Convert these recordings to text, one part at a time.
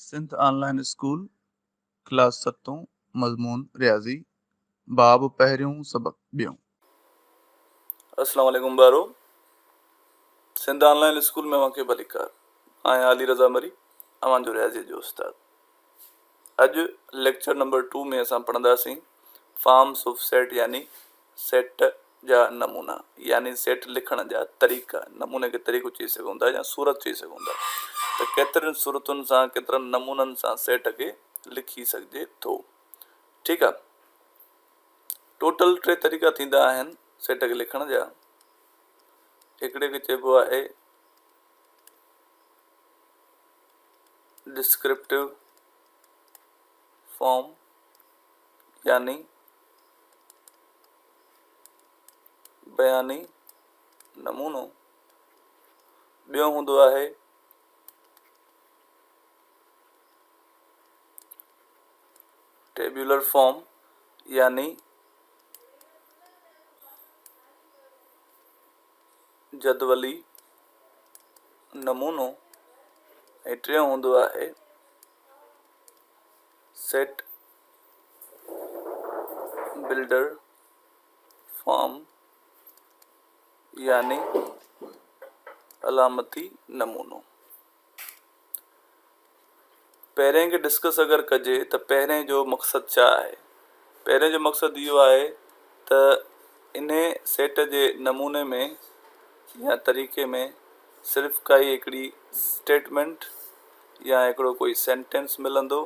سنڌ آن line school, class ستون، مضمون رياضي، باب پهريون، سبق ٻيون. السلام عليڪم ٻارو، سنڌ آن لائين اسڪول ۾ اوهان کي ڀليڪار. آهيان علي رضا مري، اوهان جو رياضي جو استاد. اڄ ليڪچر نمبر ٽو ۾ اسان پڙهنداسين فارمس آف سيٽ يعني سيٽ جا نمونا يعني سيٽ لکڻ جا طريقا، نموني کي طريقو چئي سگهون ٿا يا صورت چئي سگهون ٿا ته ڪيترين صورتن سان ڪيترن نمونن سان سيٽ کي لکي سگهجي ٿو. ٺيڪ آ. ٽوٽل ٽي طريقا ٿيندا آهن سيٽ کي لکڻ جا. هڪڙي کي چئبو آهي ڊسڪرپٽو فارم يعني بياني نمونو، ٻيو هوندو آهي ٽيبيولر فارم يعني جدولي نمونو ۽ ٽيون هوندو آهي سيٽ بلڊر فارم يعني علامتي نمونو. پهرين کي ڊسڪس اگر ڪجي ته پهرين جو مقصد ڇا آهي؟ پهرين جو مقصد اهو آهي ته انهي سيٽ جي نموني ۾ يا طريقي ۾ صرف ڪائي هڪڙي اسٽيٽمينٽ يا هڪڙو ڪوئي سينٽينس ملندو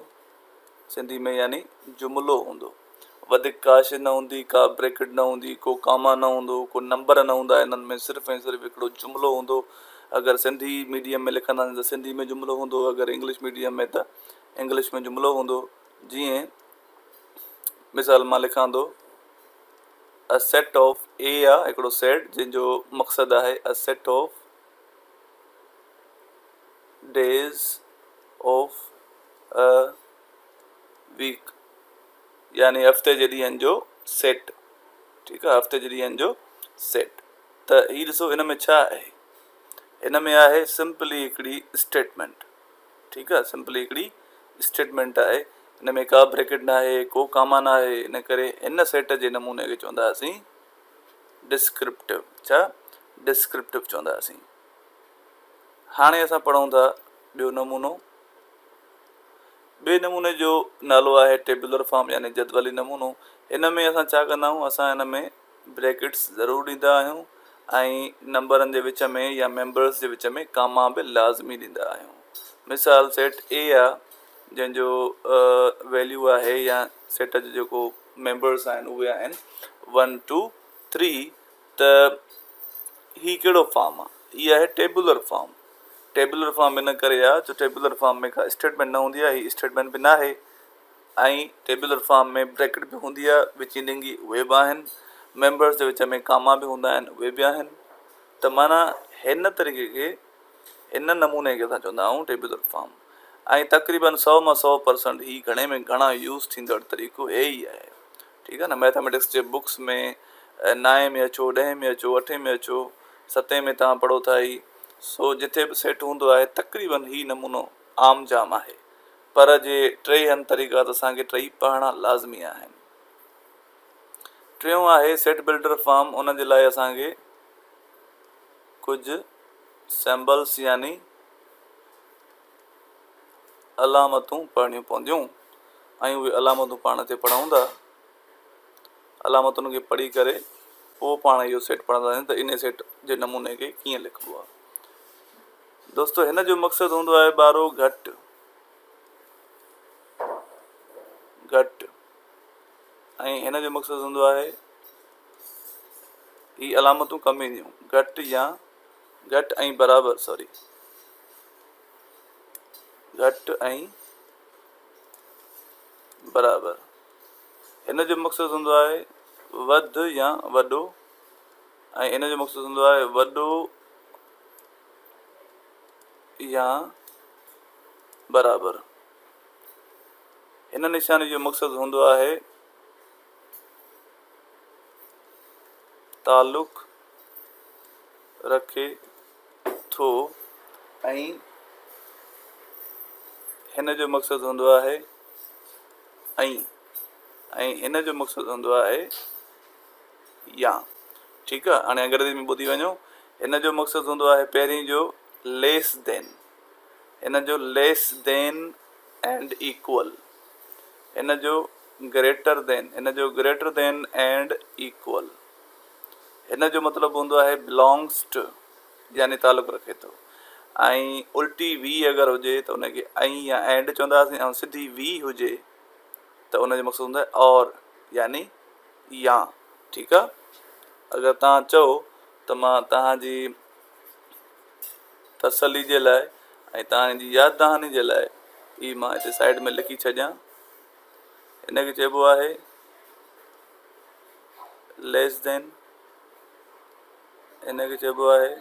سنڌي ۾ يعني جملو هوندو. وڌيڪ ڪا شيء نه هوندي، ڪا بريڪٽ نه هوندي، ڪو ڪاما نه هوندو، ڪو نمبر نه هوندا انهن ۾ صرف ۽ صرف هڪڙو جملو هوندو. اگر سنڌي ميڊيم ۾ لکنداسين ته سنڌي ۾ جملو هوندو، اگر انگلش ميڊيم ۾ ته انگلش ۾ جملو هوندو. جيئن مثال مان لکان ٿو A set of A آ هڪڙو سيٽ جنهن جو مقصد آهي A set of days of a week يعني هفتي جي ڏينهن جو سيٽ ٺيڪ آهي هفتي جي ڏينهن جو سيٽ ته هي ڏسو ان ۾ ڇا آهي هن ۾ آهي سمپلي هڪڙي اسٽيٽمينٽ ٺيڪ آهي سمپلي هڪڙي اسٽيٽمينٽ آهي هن ۾ ڪا بريڪٽ نه آهي ڪو ڪاما نه آهي ان ڪري هن سيٽ جي نموني کي چونداسين ڊسڪرپٽو ڇا ڊسڪرپٽو چونداسين هاڻي اسان پڙهون ٿا ٻيو نمونو. ٻئي نموني جو نالو آهي ٽيبولر فارم يعني جدولي نمونو. هن ۾ اسان ڇا ڪندا آهيون اسان هن ۾ بريڪٽس ضرور ڏيندا آهيون ۽ نمبرن جي وچ ۾ يا ميمبرس جي وچ ۾ ڪاما به لازمي ڏيندا آهيون. مثال سيٽ اي آ جنهن جو ويليو آهي يا سيٽ جو جيڪو ميمبرس آهن اهي آهن ون ٽو ٿري ته هي ڪهڙو فارم آ؟ هي آهي ٽيبولر فارم. ٽيبولر فارم ان ڪري آ جو ٽيبولر فارم ۾ ڪا اسٽيٽمينٽ نه هوندي آ، هي اسٽيٽمينٽ به ناهي ۽ ٽيبولر فارم ۾ بريڪٽ به هوندي آ، وچين ڏنگي اهي به آهن، ميمبرس جي وچ ۾ ڪاما به هوندا آهن اهي به آهن ته معنيٰ هن طريقي کي هن نموني کي اسان چوندا آهيون ٽيبولر فارم ۽ تقريبن سئو مان سئو پرسنٽ هي گهڻي ۾ گهڻا يوز ٿيندڙ طريقو هي ئي آهي. ٺيڪ آ نه مئٿاميٽڪس جي بڪس ۾ نائين ۾ اچو ڏهين ۾ اچو اٺين ۾ اچو ستين ۾ توهان پڙهو ٿا هي سو جتي به سيٽ هوندو آهي تقريبن هي نمونو عام جام آهي پر جي ٽي هن طريقا ته اسان کي ٽئي پڙهڻا لازمي آهن ٽيون آهي سيٽ بلڊر فارم ان جي لاء اسان کي ڪجهه سيمبلس يعني علامتون پڙهڻيون پونديون ۽ اهي علامتون پاڻ هتي پڙهون ٿا. علامتن کي پڙهي ڪري پوء پاڻ اهو سيٽ پڙهنداسين ته انهي سيٽ جي نموني کي ڪيئن لکبو آهي. دوستو هن جو مقصد هوندو آهي ٻارو گهٽ گهٽ ۽ هن جو مقصد هوندو آهي هي علامتون ڪم اينديون گهٽ يا گهٽ ۽ برابر سوري گهٽ ۽ برابر. هن جو مقصد هوندو آهي وڌ يا وڏو ۽ هن جو مقصد هوندو آهي وڏو يا برابر. هن نشاني جو مقصد هوندو آهي تعلق رکي ٿو ۽ هن جو مقصد هوندو آهي ۽ ۽ هن جو مقصد هوندو آهي يا. ٺيڪ آ هاڻي انگريزي ۾ ٻڌي وڃو. هن جو مقصد هوندو آهي پهرين جو ليس دين، هن جو ليس دين اينڊ ايڪول، هن جو گريٽر دين، هن جو گريٽر دين اينڊ ايڪول. هن جو مطلب هوندو آهي بلانگس ٽو يعني تعلق رکي ٿو ۽ الٽي وي اگر هجي ته ان کي ۽ يا اينڊ چونداسين ۽ سڌي وي هجي ته ان جو مقصد هوندو آهي اور يعني يا. ٺيڪ آ اگر توهان چئو ته مان توهان جي تسلي جي لاء ۽ توهان جي ياد دهاني جي لاء هي مان هتي سائيڊ ۾ لکي ڇڏيان. ان کي چئبو آهي ليس دين، ان کي چئبو آهي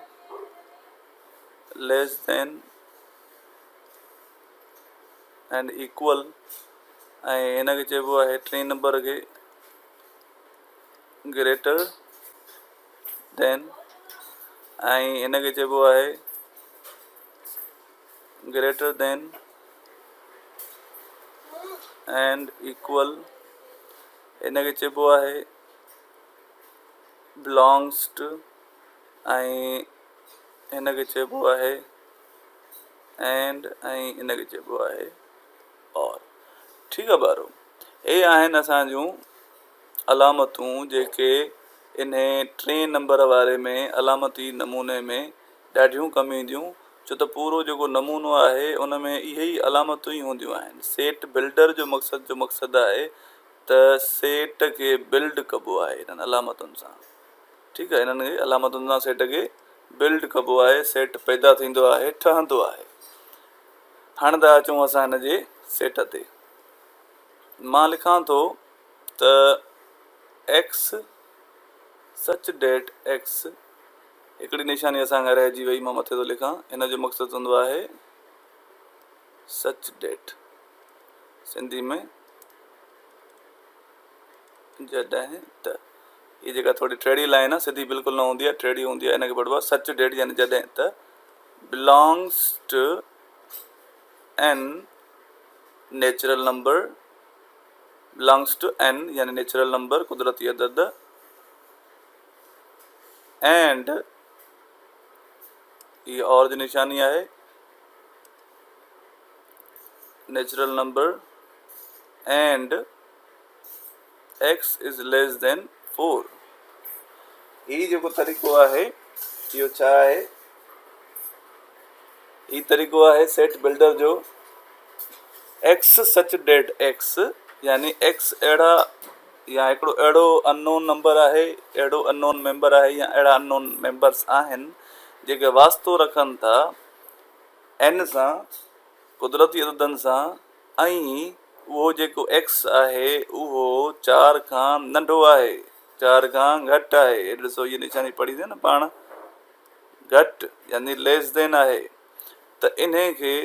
ليس دين اينڊ ايڪول ۽ هن کي چئبو آهي ٽئين نمبر کي گريٽر دين ۽ هن کي چئبو آهي گريٽر دين اينڊ ايڪول، هن کي چئبو آهي بلانگس ٽو ۽ هن کي چئبو آهي اينڊ ۽ هن کي چئبو آهي اور. ٺيڪ آهي ٻارو اهي آهن اسان جون علامتون جيڪي انهي ٽئين نمبر واري ۾ علامتي نموني ۾ ڏاڍيون ڪم اينديون ڇو ته پورو جيڪو نمونو آهي ان ۾ اهي ئي علامتون ئي هونديون آهن. سيٽ بلڊر جو مقصد جو مقصد آهي ته سيٽ کي بلڊ ڪبو آهي انهن علامتن سان. ٺيڪ آهي انهن علامتن سان سيٽ کي بلڊ ڪبو آهي سيٽ پيدا ٿيندو آهي ٺهندو آهي. هاڻي ٿا اچون اسان هن جي سيٽ تي. مان لکان ٿو ته ايڪس سچ ڊيٽ ايڪس هڪڙي نشاني اسان کان رهجي وئي مان مٿي ٿو لکان ان جو مقصد هوندو آهي سچ ڊيٽ سنڌي ۾ جڏهن ته هي جيڪا ٿوري ٽيڙي لائن آهي سڌي بلڪل نه هوندي آهي ٽيڙي هوندي آهي ان کي پڙهبو آهي سچ ڊيٽ يعني جڏهن ته belongs to N natural number belongs to N يعني نيچرل نمبر قدرتي عدد اينڊ هي اور جي نشاني آهي natural number and X is less than 4. هي جيڪو طريقو آهي اهو ڇا آهي؟ هي طريقو آهي سيٽ بلڊر جو ايڪس سچ ڊيٽ ايڪس يعني ايڪس اهڙا يا هڪڙو اهڙو ان نون نمبر آهي اهڙو ان نون ميمبر آهي يا اهڙا ان نون ميمبرس آهن جيڪي واسطو رکن ٿا اين سان قدرتي عددن سان ۽ اهو جيڪو ايڪس آهي اهو چار کان ننڍو آهي، چار کان گهٽ آهي. هيٺ ڏسو هيء نشاني پڙهي ٿي نه پاڻ گهٽ يعني ليس دين آهي ته انهي کي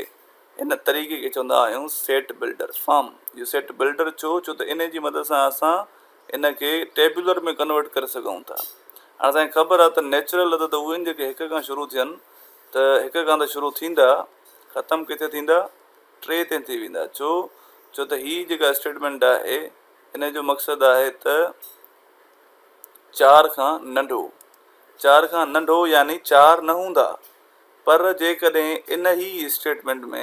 ان طريقي کي چوندا آهيون سيٽ بلڊر فارم. اهو سيٽ بلڊر ڇو؟ ڇو ته انهي جي مدد سان اسان ان کي ٽيبيولر ۾ ڪنورٽ ڪري سگهون ٿا. هاڻ اسان کي خبر آهي ته نيچرل عدد اهي آهن جيڪي هڪ کان شروع ٿين ته هڪ کان ته شروع ٿيندا ختم ڪٿي ٿيندا؟ ٽي تي ٿي ويندا. ڇو؟ ڇو ته هي جيڪا اسٽيٽمينٽ آهي ان جو مقصد آهي ته چار کان ننڍو، چار کان ننڍو يعني چار نه هوندا. پر جيڪڏهن ان ئي اسٽيٽمينٽ ۾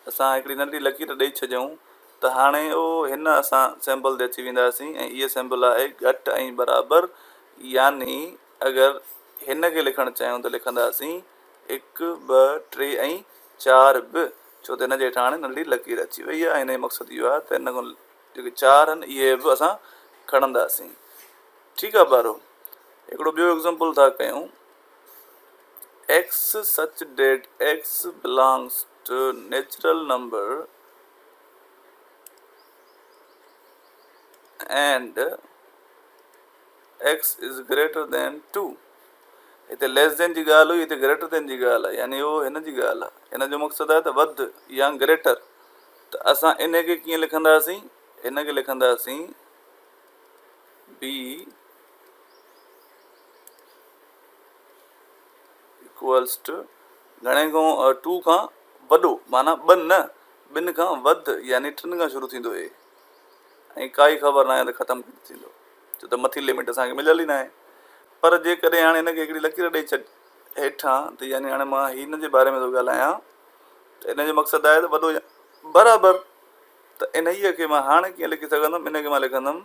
اسان هڪڙي ننڍڙي لڪير ڏئي ڇڏيون ته هاڻي اهو هن اسان سيمبل تي اچي وينداسين ۽ اهي سيمبل آهي گهٽ ۽ برابر يعني اگر هن کي لکڻ چاهيون ته لکنداسين هڪ، ٻه، ٽي ۽ چار به، ڇو ته هن جي هيٺان هاڻي ننڍڙي لڪير اچي وئي آهي ۽ هن جو مقصد اهو آهي ته هن کان جيڪي چار آهن اهي به اسان کڻنداسين. ٺيڪ آهي ٻارو هڪڙو ٻيو ايگزامپل ٿا ڪيون X such that X belongs to natural number and X is greater than 2. هتي ليس دين جي ڳالهه هئي هتي گريٽر دين جي ڳالهه آهي يعني اهو هن جي ڳالهه آهي هن جو مقصد آهي ته وڌ يا گريٽر ته اسان ان کي ڪيئن لکنداسين هن کي لکنداسين بي ايڪولس ٽو گهڻي کان ٽو کان وڏو معنيٰ ٻه نه ٻن کان وڌ يعني ٽن کان شروع ٿيندو اي ۽ ڪائي خبر ناهي ته ختم ڪڏهن ٿيندو ڇو ته مٿي لمٽ اسان کي مليل ئي ناهي پر جيڪڏهن هاڻي هن کي هڪڙي لڪير ڏئي ڇڏ هيٺان ته يعني هاڻي مان هن جي باري ۾ ٿو ڳالهايان ته ان جو مقصد آهي ته وڏو يا برابر ته انهيء کي مان هاڻي ڪيئن لکي سگهندم ان کي مان لکندم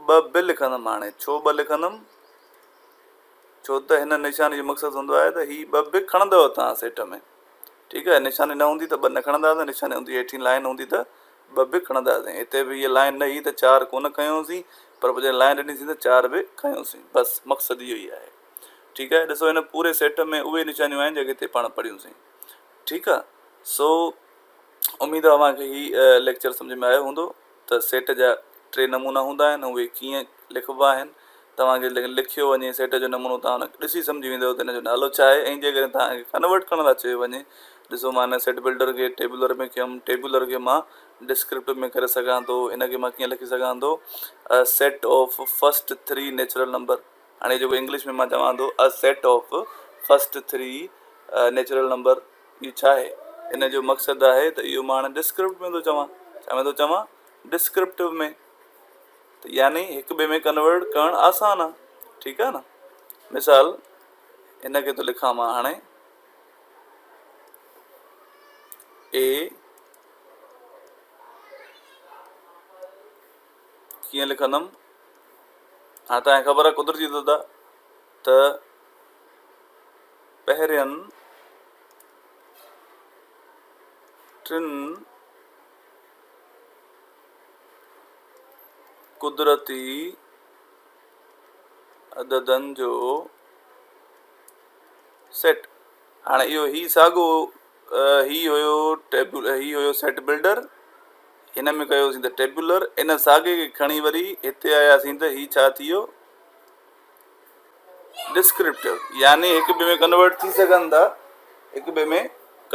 ٻه به لکندم هاڻي ڇو ٻه لکندم ڇو ته هن نشاني جو مقصد هوندو آهي ته هي ٻه به کڻندو توهان سيٽ ۾ ٺيڪ آهي نشاني نه هوندي ته ٻه نه کڻنداسين نشاني هوندي هيٺين لائين هوندي ته ٻه به کڻنداسين هتي به هيء لائين نه هئي ته چار ڪونه کنيوسين پر پوء جڏهن لائين ڏنيسين ته چار به کنيوسين بس مقصد اهو ئي آهي ٺيڪ آهي ڏسو هن پوري سيٽ ۾ اهي نشانيون آهن جيڪي هتي پاڻ پڙهيونسين ٺيڪ آهي سو اميد آهي اوهان کي هي ليڪچر سمجھ ۾ آيو هوندو ته سيٽ جا ٽي نمونا هوندا آهن اهي ڪيئن لکبا آهن توهان کي لکيو وڃي سيٽ جو نمونو توهان ان کي ڏسي سمجهي ويندؤ ته ان جو نالو ڇا آهي ۽ جيڪڏهن توهان کي ڪنورٽ ڪرڻ لاء چيو وڃي ڏسو مان هن سيٽ بلڊر کي ٽيبولر ۾ ڪيم ٽيبولر کي مان ڊسڪرپٽو ۾ ڪري سگهان ٿو ان کي مان ڪيئن لکي سگهان ٿو set of first three natural number هاڻي جيڪو انگلش ۾ مان چوان ٿو a set of first three natural number اهو ڇا آهي ان جو مقصد آهي ته اهو مان هاڻي ڊسڪرپٽ ۾ ٿو چوان ڇا ۾ ٿو چوان ڊسڪرپٽو ۾ ته يعني هڪ ٻئي ۾ ڪنورٽ ڪرڻ آسان آ ٺيڪ آ نه مثال هن کي ٿو لکان مان هاڻي اي ڪيئن لکندم هاڻي تنهن خبر آ قدرتي دادا ته پهرين ٽن قدرتي عددن جو سيٽ. هاڻي اهو هي ساڳو هي هيو ٽيبول هي هيو سيٽ بلڊر هن ۾ ڪيوسين ته ٽيبولر ان ساڳي کي کڻي وري هتي آياسين ته هي ڇا ٿي ويو ڊسڪرپٽو يعني هڪ ٻئي ۾ ڪنورٽ ٿي سگهن ٿا هڪ ٻئي ۾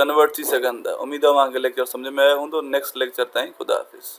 ڪنورٽ ٿي سگهن ٿا اميد اوهان کي ليڪچر سمجھ ۾ آيو هوندو نيڪسٽ ليڪچر تائين خدا حافظ.